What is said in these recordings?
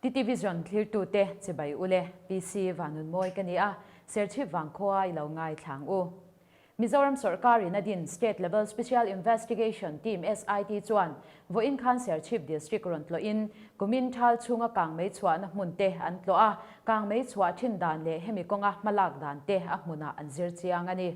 TTVision thlirtute chibai ule PC Vanunmawi ka ni a, Serchhip vangkhua i lo ngaithlang u. Mizoram sawrkarin a din State Level Special Investigation Team, SIT, chuan vawiin khan Serchhip District rawn tlawhin kumin thal chhunga kangmei chhuahna hmun te an tlawh a, kangmei chhuah thin dan leh hemi kawnga hmalak dan te a hmunah an zir chiang a ni.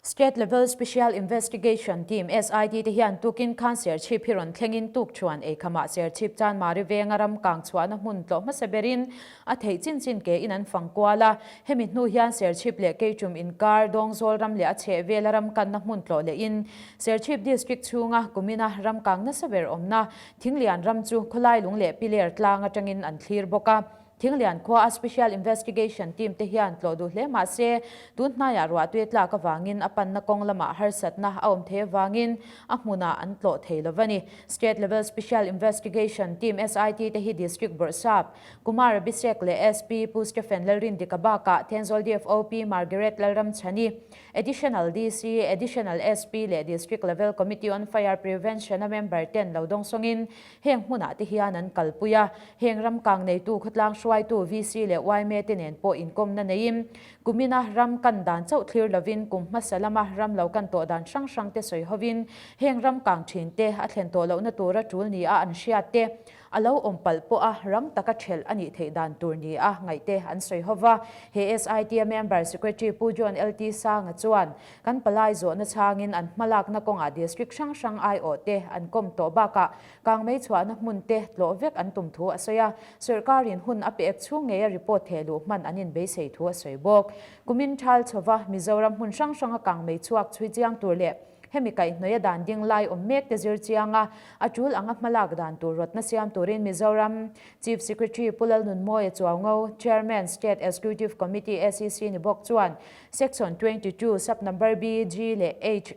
State Level Special Investigation Team, SIT, te hian tukin khan Serchhip hi rawn thlengin tukṭhuan eikhamah Serchhip Chanmari venga ram kang chhuahna hmun tlawh hmasa berin A theih chin chin ke in an fang kual a, hemi hnu hian Serchhip leh Keichum inkar, Dawngzawl ram leh a chheh vela ram kanna hmun tlawh leh in Serchhip District chhunga kumina ram kang nasa ber awmna Thinglian ram chu khawlai lung leh piler tlang atangin an thlir bawk a. Thinglian khua a Special Investigation Team te hian tlawh duh hle mah se tun hnaiah ruahtui tlak avangin a panna kawng lamah harsatna a awm thei avangin a hmunah an tlawh thei lo va ni. State Level Special Investigation Team, SIT, te hi District Bawrhsap, Kumar Abhishek leh SP Pu Stephen Lalrindika bakah Thenzawl DFO Pi Margaret Lalramchhani, Additional DC, Additional SP leh District Level Committee on Fire Prevention-a member ten lo dawngsawngin heng hmunah te hian an kalpui a. Heng ram kang neitu khawtlang hruaitu VC leh yma te nen pawh inkawmna neiin kumina ram kan dan chauh thlir lovin kum hmasa lama ram lo kan tawh dan hrang hrang te sawi hovin heng ram kang thin te a thlen tawh lohna tura tul ni a an hriat te A lo awm palh pawh a rang taka ṭhelh a nih theih dan tur ni a ngaihte an sawi ho va. He SIT-a member Secretary Pu John LT Sanga chuan kan palai zawhna chhangin an hmalakna kawngah district hrang hrang aiawh te an kawm tawh bakah kangmei chhuahna hmun te tlawh vek an tum thu a sawi a. Sawrkarin hun a pek chhung ngeia report theh luh hman an inbeisei thu a sawi bawk. Kumin ṭhal chhova Mizoram hmun hrang hranga kangmei chhuak chhui chiang tur leh Hemi kaihhnawih a dan ding lai awm mek te zir chiang a, a tul anga hmalak dan tur rawtna siam turin Mizoram Chief Secretary Pu Lalnunmawia Chuaungo, Chairman, State Executive Committee, SEC, ni bawk chuan Section 22, Sub Number B, G leh H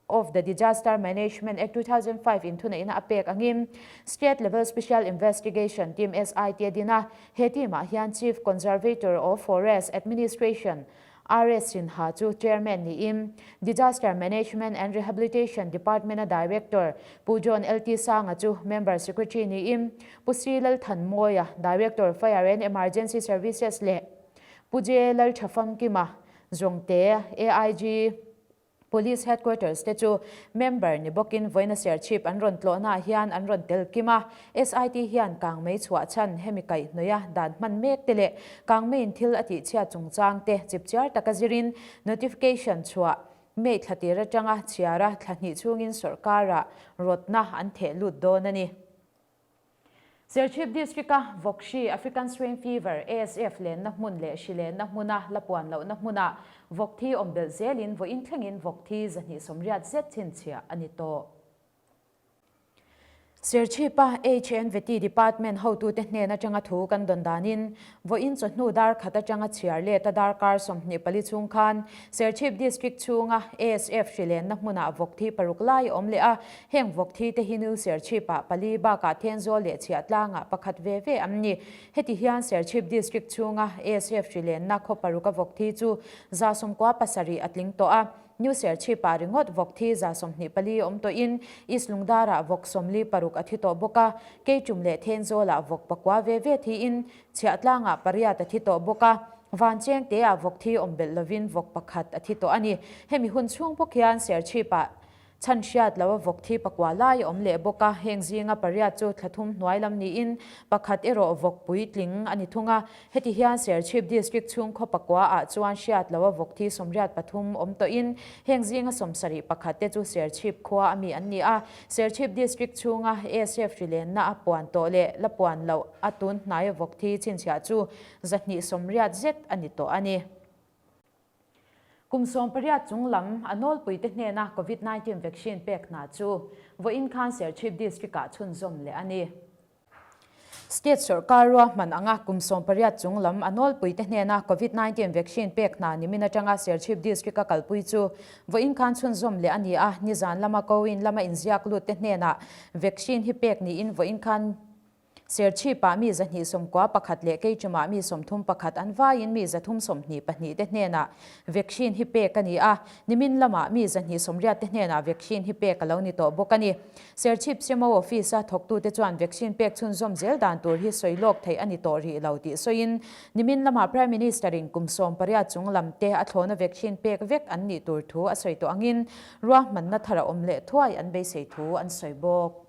of the Disaster Management Act 2005 in thuneihna a pek angin State Level Special Investigation Team, SIT, a din a. He team ah hian Chief Conservator of Forest Administration, RS Sinha chu Chairman niin Disaster Management and Rehabilitation Department-a Director Pu John LT Sanga chu Member Secretary niin Pu C Lalthanmawia, Director Fire and Emergency Services leh Pu J Lalthafamkima Zawngte, AIG, Police Headquarters te chu member ni bawkin vawiina Serchhip an rawn tlawhnaah hian an rawn tel kim a. SIT hian kangmei chhuah chhan hemi kaihhnawih a dan hman mek te leh kangmeiin thil a tihchhiat chungchang te chipchiar taka zirin notification chhuah May thla tir atanga chhiara thla hnih chhungin sawrkara rawtna an theh lut dawn a ni. Serchhip District-a Vawkhri, African Swine Fever, ASF, lenna hmun leh hri lenna hmuna la puan lohna hmunah vawkthi awm belh zelin vawiin thlengin vawkthi 280 zet chhinchhiah a ni tawh. Serchhip-a HNVT Department hotute hnen atanga thu kan dawn danin vawiin chawhnu dar khat atanga chhiar let a darkar 24 chhung khan Serchhip District chhunga ASF hri lenna hmunah vawkthi paruk lai a awm leh a, Heng vawk thi te hi New Serchhip-ah pali bakah Thenzawl leh Chhiahtlangah pakhat ve ve an ni. Heti hian Serchhip District chhunga ASF hri lenna khaw paruka vawk thi chu 97 a tling tawh a. New Serchhip-ah ringawt vawk thi 24 awm tawhin East Lungdarah vawk 46 a thi tawh bawk a, Keichum leh Thenzawlah vawk pakua ve ve thiin Chhiahtlangah pariat a thi tawh bawk a. Vancheng teah vawk thi awm belh lovin vawk pakhat a thi tawh a ni. Hemi hun chhung bawk hian Serchhip-ah Chhan hriat lo a vawk thi pakua lai a awm leh bawk a, heng zinga pariat chu thla thum hnuai lam niin pakhat erawh vawk puitling a ni thung a. Heti hian Serchhip District chhung khaw pakua ah chuan hriat lo a vawk thi 83 awm tawhin heng zinga 71 te chu Serchhip khua a mi an ni a. Serchhip District chhunga ASF hrilenna a puan tawh leh la puan loh a tun hnaia vawk thi chhinchhiah chu 280 zet a ni tawh a ni. Kum 18 chung lam a nawlpuite hnena Covid 19 vaccine pek hna chu vawiin khan Serchhip District-ah chhunzawm leh a ni. State sawrkar ruahman anga kum 18 chung lam a nawlpuite hnena Covid 19 vaccine pek hna nimin atanga Serchhip District-a kalpui chu vawiin khan chhunzawm leh a ni a, nizan lama CoWIN lama inziak lutte hnenah vaccine hi pek niin vawiin khan. Serchhip-ah mi 291 leh Keichumah mi 31 an vaiin mi 322 te hnenah vaccine hi pek a ni a, nimin lamah mi 280 te hnenah vaccine hi pek a lo ni tawh bawk a ni. Serchhip CMO Office-a thawktute chuan vaccine pek chhunzawm zel dan tur hi sawi lawk theih a ni tawh rih lo tih sawiin nimin lamah Prime Minister-in kum 18 chung lam te a thlawna vaccine pek vek an nih tur thu a sawi tawh angin ruahmanna thar a awm leh thuai an beisei thu an sawi bawk.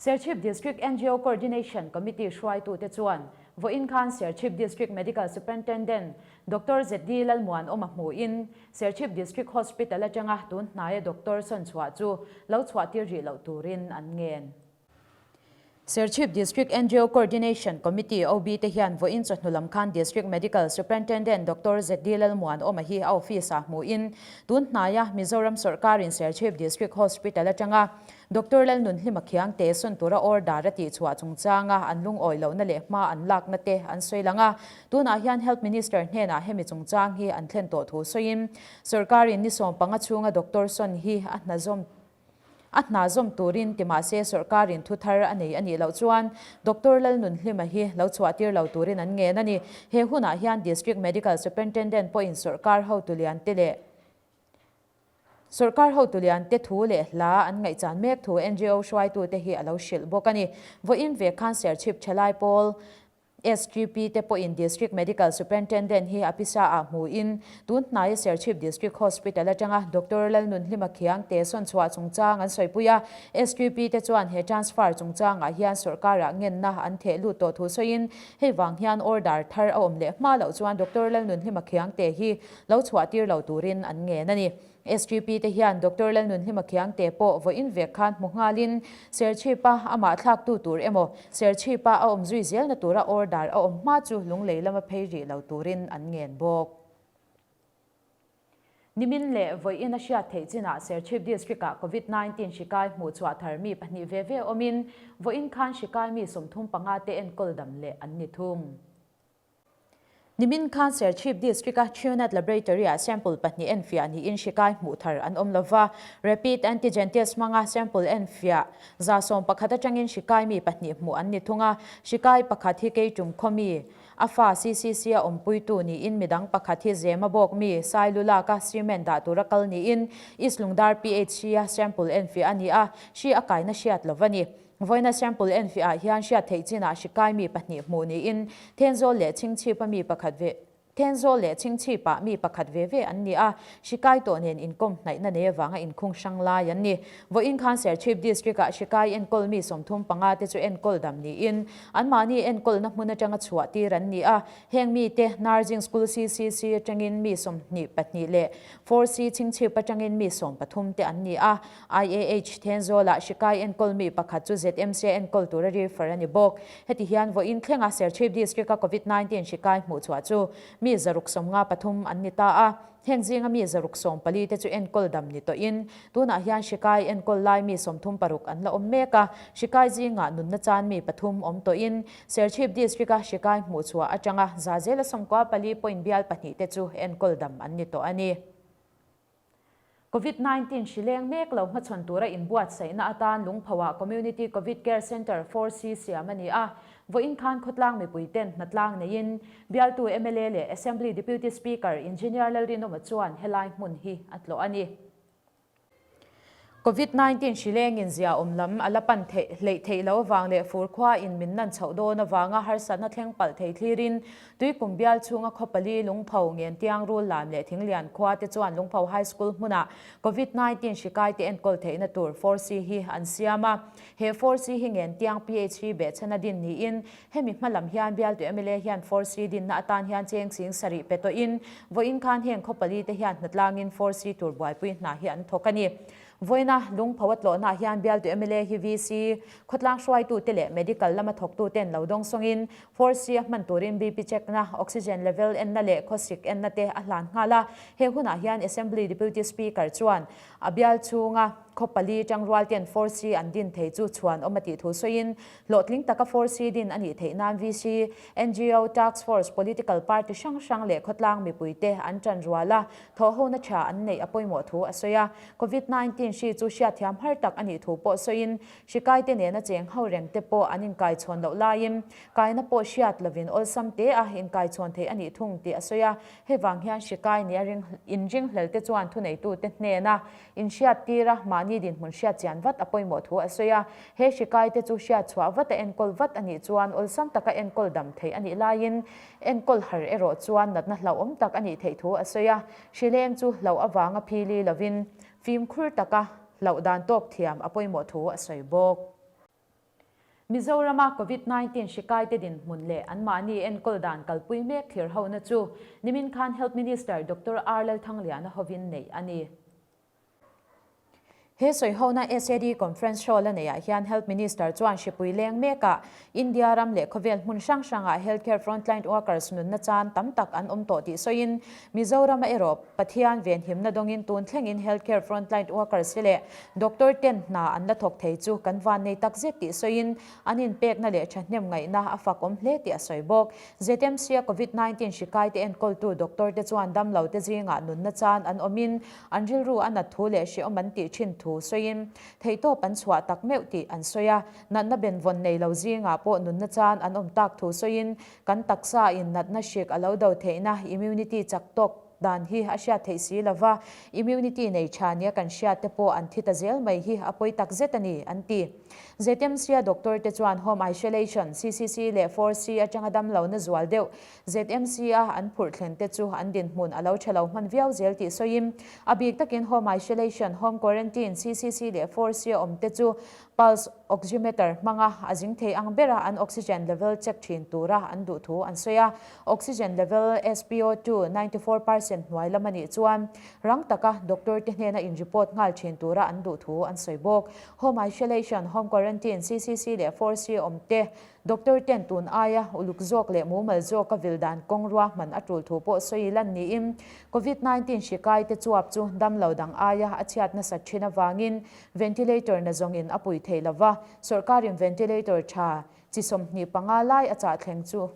Serchhip District NGO Coordination Committee hruaitute chuan vawiin khan Serchhip District Medical Superintendent Doctor ZD Lalmuanawma hmuhin Serchhip District Hospital atanga tun hnaia doctor sawn chhuah chu lo chhuahtir rih loh turin an ngen. Serchhip District NGO Coordination Committee OB te hian vawiin chawhnu lam khan District Medical Superintendent Doctor ZD Lalmuanawma hi a office-ah hmuhin tun hnaia Mizoram sawrkarin Serchhip District Hospital atanga Doctor Lalnunhlima Khiangte sawn tura order a tihchhuah chungchanga an lungawi lohna leh hma an lakna te an sawi lang a. Tunah hian Health Minister hnenah hemi chungchang hi an thlen tawh thu sawiin sawrkarin ni 15 chhunga Doctor sawn hi a hna zawm a hna zawm turin ti mahse sawrkarin thu thar a nei a nih loh chuan Doctor Lalnunhlima hi lo chhuahtir lo turin an ngen a ni. He hunah hian District Medical Superintendent pawhin sawrkar hotu lian te leh Sawrkar hotu lian te thu leh hla an ngaihchan mek thu NGO hruaitute hi a lo hrilh bawk a ni. Vawiin ve khan Serchhip Thalai Pawl SGP te pawhin District Medical Superintendent hi a pisa ah hmuin tun hnaia Serchhip District Hospital atanga Doctor Lalnunhlima Khiangte sawn chhuah chungchang an sawipui a. SGP te chuan he transfer chungchangah hian sawrkarah ngenna an theh lut tawh thu sawiin hei vang hian order thar a awm leh hma loh chuan Doctor Lalnunhlima Khiangte hi lo chhuahtir lo turin an ngen a ni. SGP te hian Doctor Lalnunhlima Khiangte pawh vawiin vek khan hmu nghalin Serchhipa amah thlaktu tur emaw Serchhipa a awm zui zelna tura order a awm hma chu lunglei lama phei rih lo turin an ngen bawk. Nimin leh vawiin a hriat theih chinah Serchhip District-ah Covid 19 hri kai hmuh chhuah thar mi pahnih ve ve awmin vawiin khan hri kai mi 35 te enkawl dam leh an ni thung. Nimin khan Serchhip District-a Chhunat Laboratory-ah sample pahnih enfiah niin hri kai hmuh thar an awm lova. Rapid Antigen Test hmanga sample enfiah 111 atangin hri kai mi pahnih hmuh an ni thung a. Hri kai pakhat hi Keitum khaw mi, a fa CCC-a awmpuitu niin midang pakhat hi Zema bawk mi, Sailu laka cement dah tura kal niin East Lungdar PHC-a sample enfiah a ni a, hri a kaina hriat lo va ni. Vawiina sample enfiah ah hian hriat theih chinah hri kai mi pahnih hmuh niin Thenzawl leh Chhingchhipa mi pakhat ve Thenzawl leh Chhingchhipah mi pakhat ve ve an ni a, hri kai tawh nen inkawm hnaihna nei avanga inkhung hrang lai an ni. Vawiin khan Serchhip District-ah hri kai enkawl mi 35 te chu enkawl dam niin anmahni enkawlna hmun atanga chhuah tir an ni a, heng mite Nursing School CCC atangin mi 22 leh 4C Chhingchhip atangin mi 13 te an ni a. IAH Thenzawlah hri kai enkawl mi pakhat chu ZMC a enkawl tura refer a ni bawk. Heti hian vawiin thlenga Serchhip District-a Covid 19 hri kai hmuh chhuah chu mi 653 an ni ta a. Heng zinga mi 614 te chu enkawl dam ni tawhin tunah hian hri kai enkawl lai mi 36 an la awm mek a. Hri kai zingah nunna chan mi pathum awm tawhin Serchhip District-a hri kai hmuh chhuah atanga zazela 94 point bial pahnih te chu enkawl dam an ni tawh a ni. Covid 19 hri leng mek lo hmachhawn tura inbuatsaihna atan Lungphoah Community Covid Care Centre 4C siam a ni a. Vawiin khan khawtlang mipuiten hnatlang neiin bialtu mla leh Assembly Deputy Speaker Engineer Lalrinawma chuan helai hmun hi a tlawh a ni. Covid 19 hri lengin zia awm lam a la pan theih hleih theih loh avang leh fur khua in min nan chhoh dawn avanga harsatna thleng palh thei thlirin Tuikum bial chhunga khaw pali Lungpho, Ngentiang, Rullam leh Thinglian khua te chuan Lungpho High School hmunah Covid 19 hri kai te enkawl theihna tur 4C hi an siam a. He 4C hi Ngentiang PHC behchhana din niin hemi hma lam hian bialtu mla hian 4C dinna atan hian cheng ching sarih pe tawhin vawiin khan heng khaw pali te hian hnatlangin 4C tur buaipui hna hi an thawk a ni. Vawiina Lungpho a tlawhnaah hian bialtu mla hi VC, khawtlang hruaitute leh medical lama thawktuten lo dawng sawngin 4C a hman turin BP check-na, oxygen level enna leh khawsik enna te a hlan nghal a. He hunah hian Assembly Deputy Speaker chuan a bial chhunga khaw pali tangrual ten 4C an din thei chu chhuan awm a tih thu sawiin hlawhtling taka 4C din a nih theih nan VC, NGO, Task Force, Political Party hrang hrang leh khawtlang mipuite an tan rual a, thawhhona tha an neih a pawimawh thu a sawi a. Covid 19. 19 hri chu hriatthiam har tak a nih thu pawh sawiin, hri kaite nena cheng ho reng te pawh an inkaichhawn loh laiin kaina pawh hriat lovin awlsam te a inkaichhawn theih a nih thung tih a sawi a. Hei vang hian hri kai nia ring inringhlel te chuan thuneitute hnena inhriat tir a, mahni dinhmun hriat chian vat a pawimawh thu a sawi a. He hri kaite chu hriat chhuah vat a enkawl vat a nih chuan awlsam taka enkawl dam theih a nih laiin enkawl har erawh chuan natna hlauhawm tak a nih theih thu a sawi a. Hri leng chu hlauh avanga phili lovin fimkhur taka hlauh dan tawk thiam a pawimawh thu a sawi bawk. Mizorama Covid 19 hri kaite dinhmun leh anmahni enkawl dan kalpui mek thlir hona chu nimin khan Health Minister Doctor R Lalthangliana hovin neih a ni. He sawihona SAD Conference Hall a neihah hian Health Minister chuan hripui leng mekah India ram leh khawvel hmun hrang hrangah healthcare frontline workers nunna chan tam tak an awm tawh tih sawiin Mizorama erawh Pathian venhimna dawngin tun thlengin healthcare frontline workers te leh doctor ten hna an la thawk thei chu kan van nei tak zet tih sawiin an inpekna leh thahnem ngaihna a fakawm hle tih a sawi bawk. ZMC-a Covid 19 hri kaite enkawltu doctor te chuan damlo te zingah nunna chan an awmin an rilru a nat thu leh hrehawm an tih thin thu sawiin theihtawp an chhuah tak meuh tih an sawi a. Natna benvawn nei lo zingah pawh nunna chan an awm tak thu sawiin kan taksa in natna hrik a lo do theihna immunity chak tawk dan hi a hriat theih si lo va, immunity nei tha nia kan hriat te pawh an thi ta zel mai hi a pawi tak zet a ni, an ti. ZMC-a doctor te chuan home isolation, CCC leh 4C atanga damlohna zual deuh ZMC-a an phurh thlen te chu an dinhmun a lo tha lo hman viau zel tih sawiin a bik takin home isolation, home quarantine, CCC leh 4C a awm te chu Pulse oximeter hmanga a zing thei ang bera an oxygen level check thin tura an duh thu an sawi a. Oxygen level SpO2 94% hnuai lam a nih chuan rang taka doctor te hnena in report nghal thin tura an duh thu an sawi bawk. Home isolation, home quarantine, CCC leh 4C awm te Doctor ten tun aia uluk zawk leh mumal zawka vil dan kawng ruahman a tul thu pawh sawi lan niin Covid 19 hri kai te chuap chu damlo dang aia a chhiat nasat thin avangin ventilator na zawngin a pui thei lova, sawrkarin ventilator tha chi 25 lai a chah thleng chu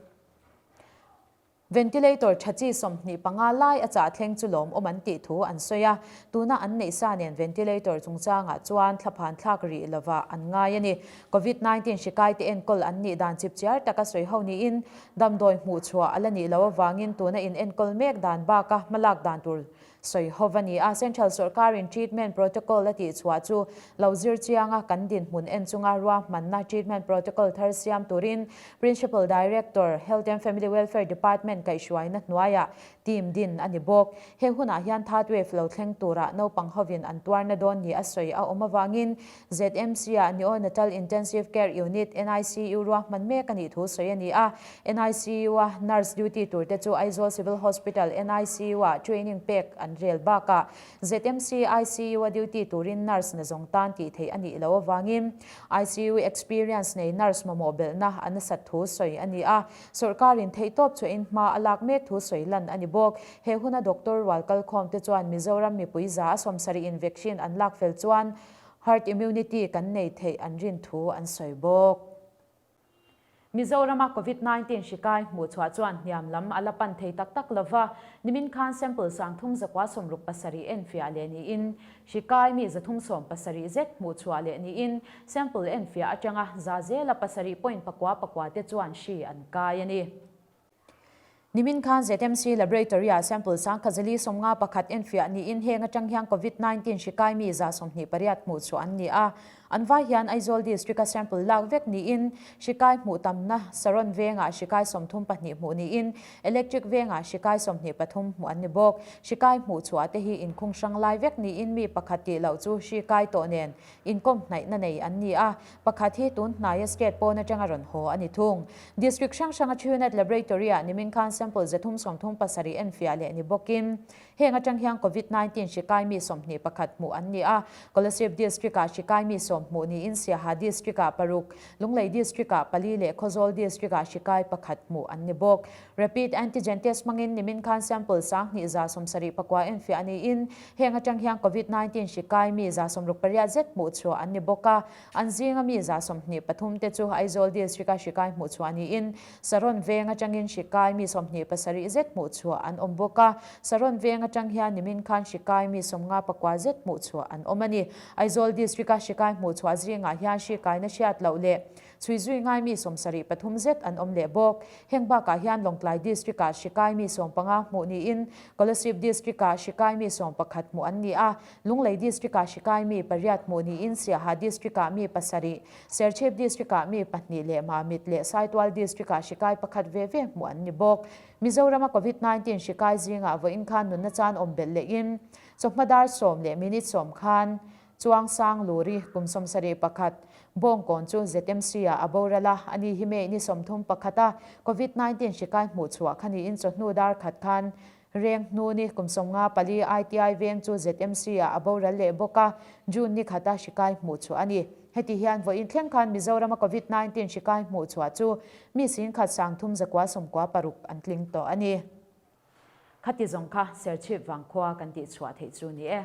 Ventilator tha chi 25 lai a chah thleng chu lawmawm an tih thu an sawi a, tuna an neih sa nen ventilator chungchangah chuan thlaphan thlak rih lovah an ngai a ni. Covid 19 hri kaite enkawl an nih dan chipchiar taka sawi ho niin damdawi hmuh chhuah a la nih loh avangin tuna in enkawl mek dan baka hmalak dan tur Sawi ho va ni a, Central sawrkarin treatment protocol a tihchhuah chu lo zir chianga kan dinhmun en chunga ruahmanna treatment protocol thar siam turin Principal Director, Health and Family Welfare Department kaihhruaina hnuaiah team din a ni bawk. He hunah hian third wave lo thleng turah naupang hovin an tuarna dawn ni a sawi a awm avangin ZMC-ah Neonatal Intensive Care Unit, NICU, ruahman mek a nih thu sawi a ni a. NICU-a nurse duty turte chu Aizawl Civil Hospital NICU-ah training pek an rel bakah ZMC ICU-a duty turin nurse na zawng tan tih theih a nih loh avangin ICU experience nei nurse mamawh belhna a nasat thu sawi a ni a. Sawrkarin theihtawp chhuahin hma a lak mek thu sawi lan a ni bawk. He huna doctor rual kalkhawmte chuan Mizoram mipui 70% vaccine an lak fel chuan Herd immunity kan nei theih an rin thu an sawi bawk. Mizorama Covid 19 hri kai hmuh chhuah chuan hniam lam a la pan thei tak tak lova, nimin khan sample 3367 enfiah leh niin, hri kai mi 370 zet hmuh chhuah leh niin, sample enfiah atanga za zela pasarih point pakua pakua te chuan hri an kai a ni. Nimin khan ZMC Laboratory-ah sample 1051 enfiah niin heng atang hian Covid 19 hri kai mi 28 hmuh chhuah an ni a. An vai hian Aizawl District-a sample lak vek niin hri kai hmuh tamna Saron vengah hri kai 34 hmuh niin Electric vengah hri kai 23 hmuh an ni bawk. Hri kai hmuh chhuah te hi inkhung hrang lai vek niin mi pakhat tih loh chu hri kai tawh nen Inkawm hnaihna nei an ni a, pakhat hi tun hnaia state pawn atanga rawn haw a ni thung. District hrang hranga Truenat Laboratory-ah nimin khan sample 337 enfiah leh ni bawkin heng atang hian Covid 19 hri kai mi 21 hmuh an ni a. Kolasib District-ah hri kai mi sawm hmuh niin Siaha District-ah paruk, Lunglei District-ah pali leh Khawzawl District-ah hri kai pakhat hmuh an ni bawk. Rapid antigen test hmangin nimin khan sample 2179 enfiah niin heng atang hian Covid 19 hri kai mi 68 zet hmuh chhuah an ni bawk a. An zinga mi 23 te chu Aizawl District-a hri kai hmuh chhuah niin Saron veng atangin hri kai mi 27 zet hmuh chhuah an awm bawk a. Saron veng. atang hian nimin khan hri kai mi 50 pakua zet hmuh chhuah an awm a ni. Aizawl District-a hri kai hmuh chhuah zingah hian hri kaina hriat loh leh chhui zui ngai mi 70 pathum zet an awm leh bawk. Heng bakah hian Lawngtlai District-ah hri kai mi 15 hmuh niin Kolasib District-ah hri kai mi 11 hmuh an ni a, Lunglei District-ah hri kai mi pariat hmuh niin Siaha District-ah mi pasarih, Serchhip District-ah mi pahnih leh Mamit leh Saitual District-ah hri kai pakhat ve ve hmuh an ni bawk. Mizorama Covid 19 hri kai zingah vawiin khan nunna chan awm belh lehin chawhma dar sawm leh minute sawm khan Chuang Sang Luri kum 71 Bawngkawn chu ZMC-ah a boral a, ani hi May ni 31 a Covid 19 hri kai hmuh chhuah kha niin chawhnu dar khat khan Reng hnu ni kum 54 ITI veng chu ZMC-ah a boral leh bawk a, June ni khata hri kai hmuh chhuah a ni. Heti hian vawiin thleng khan Mizorama Covid 19 hri kai hmuh chhuah chu mi 10,000 396 an tling tawh a ni. Khati zawng kha Serchhip vangkhua kan tih chhuah theih chu ni e.